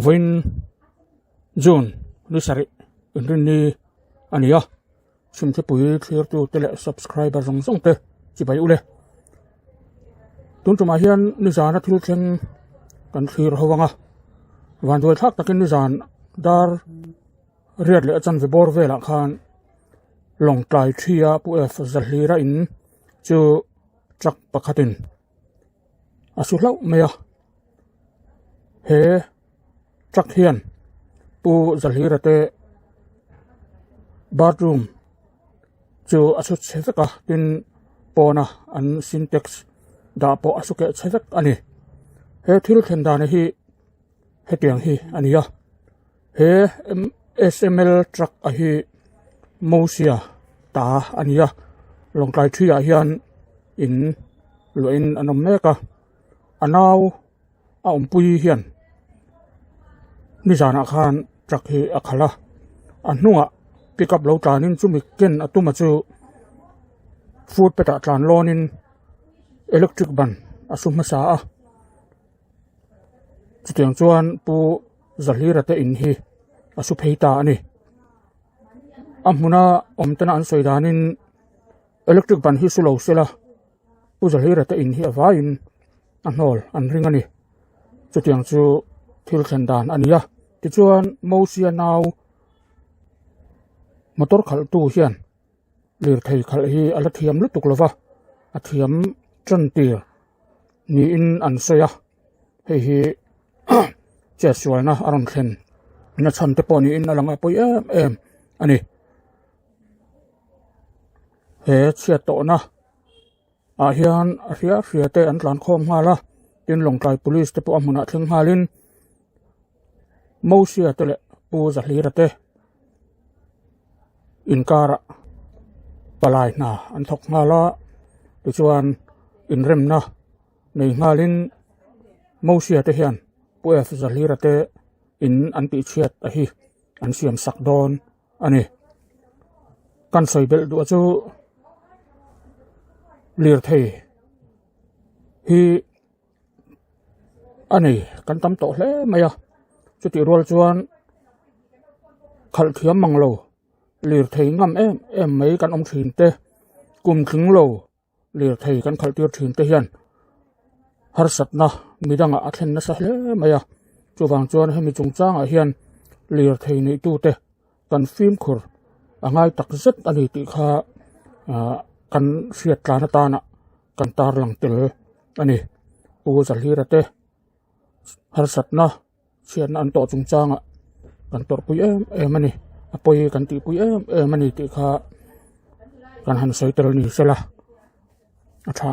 Vawiin June ni sarih inrinni a ni a, chhimthipui thlirtu te leh subscriber zawng zawng te chibai ule. Tun tumah hian nizana thil thleng kan thlir ho ang a, vanduai thlak takin nizan dar riat leh a chanve bawr velah khan lawngtlai thi a pu F Zahlira in chu truck pakhatin a su hlauh mai a he truck hian pu Zahlira te bathroom chu a su chhe vek a tin pawna an sintex dah pawh a su keh chhe vek a ni he thil thlen dan hi hetiang hi a ni a he sml truck a hi Mosia ta a ni a lawngtlai thi ah hian in luah in an awm mek a a nau a awmpui hian nizanah khan truck hi a khalh a a hnungah pickup lo tlanin chumi ken a tum a chu foot path ah tlan lawnin electric ban a su hmasa a. Chutiang chuan Pu Zahlira te in hi a su phei ta a ni. A hmuna awm tena an sawi danin electric ban hi su lo sela Pu Zahlira te in hi a vaiin a hnawl an ring a ni. Chutiang chu thil thlen dan a ni a. Tichuan Mosia nau motor khalhtu hian lirthei khalh hi a la thiam lutuk lo va, a thiam tan tir niin an sawi a hei hi chetsualna a rawn thlen na chhan te pawh niin a lang a pawi em em a ni he chhiat tawhna ah hian a hria hria te an tlan khawm nghal a tin lawngtlai police te pawh a hmunah thleng nghalin Mosia te leh Pu Zahlira te inkarah palai hna an thawk nghal a tichuan inremna nei nghalin Mosia te hian Pu F Zahlira te in an tih chhiat a hi an siam sak dawn a ni. Kan sawi belh duh chu lirthei hi a nei kan tam tawh hle mai a chutih rual chuan khalh thiam mang lo lirthei ngam em em mai kan awm thin te kum tling lo lirthei kan khalh tir thin te hian harsatna midangah a thlen nasa hle mai a chuvang chuan hemi chungchangah hian lirthei neih te kan fimkhur a ngai tak zet a ni tih kha ah kan hriat tlan atana kan tarlang tel a ni pu Zahlira te harsatna chhiatna an tawh chungchangah kan tawrhpui em em a ni a pawi kan tihpui em em a ni tih kha kan han sawi tel ni sela a tha.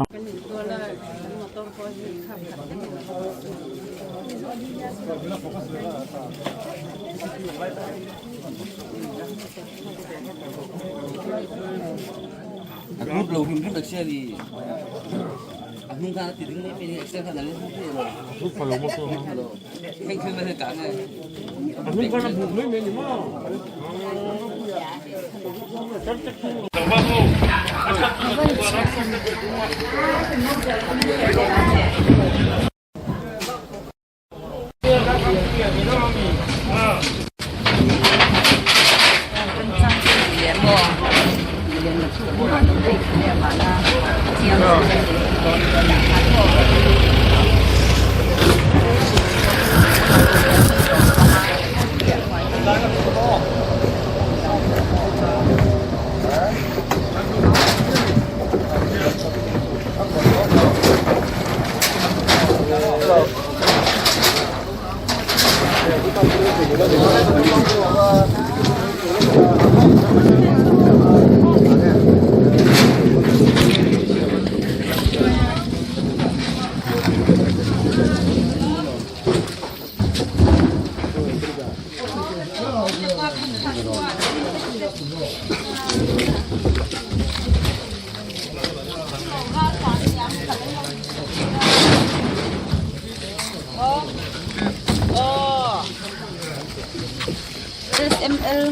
Sml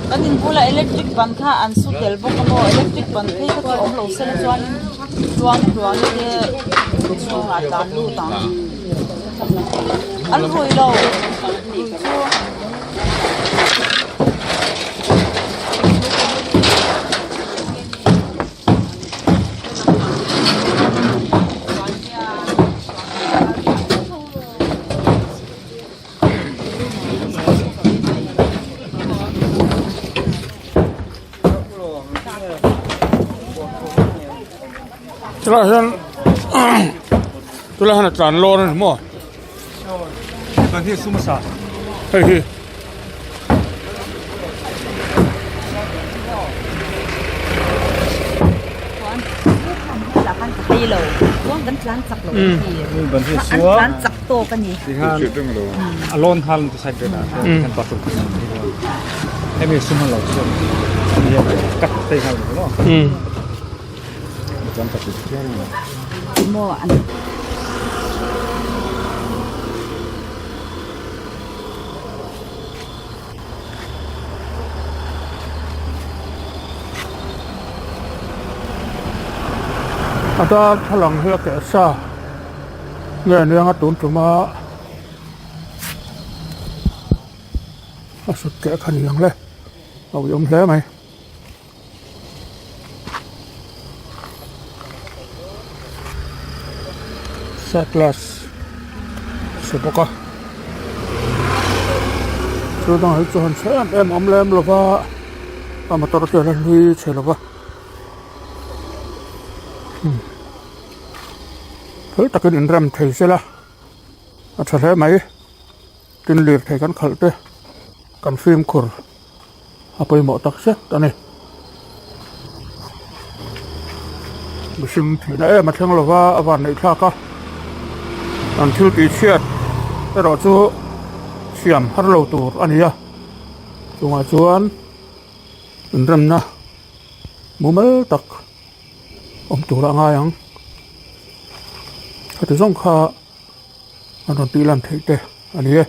kan in bulah electric ban kha an su tel bawk a maw electric ban phei kha chu awm lo sela chuanin tluang tluang te chhungah tlan lut ang. An rui lo rui chu. Chulaiah hian chulaiah hian a tlan lawn a ni maw hei hi. A darthlalang hi a keh sa nge aniang a tun tuma a sut keh kha ni ang le a uiawm hle mai. Side glass chhe bawk a thil dangah hi chuan chhe em em a awm lem lo va a motor te a la hlui chhe lo va fel takin inrem thei sela a tha hle mai tin lirthei kan khalh te kan fimkhur. a pawimawh tak zet a ni. Mihring thihna em a thleng lova a van neih thlak a, an thil tih chhiat erawh chu siam har lo tur a ni a, chungah chuan inremna mumal tak awm tur a ngai ang. Heti zawng kha an rawn tih lan theih te a ni e.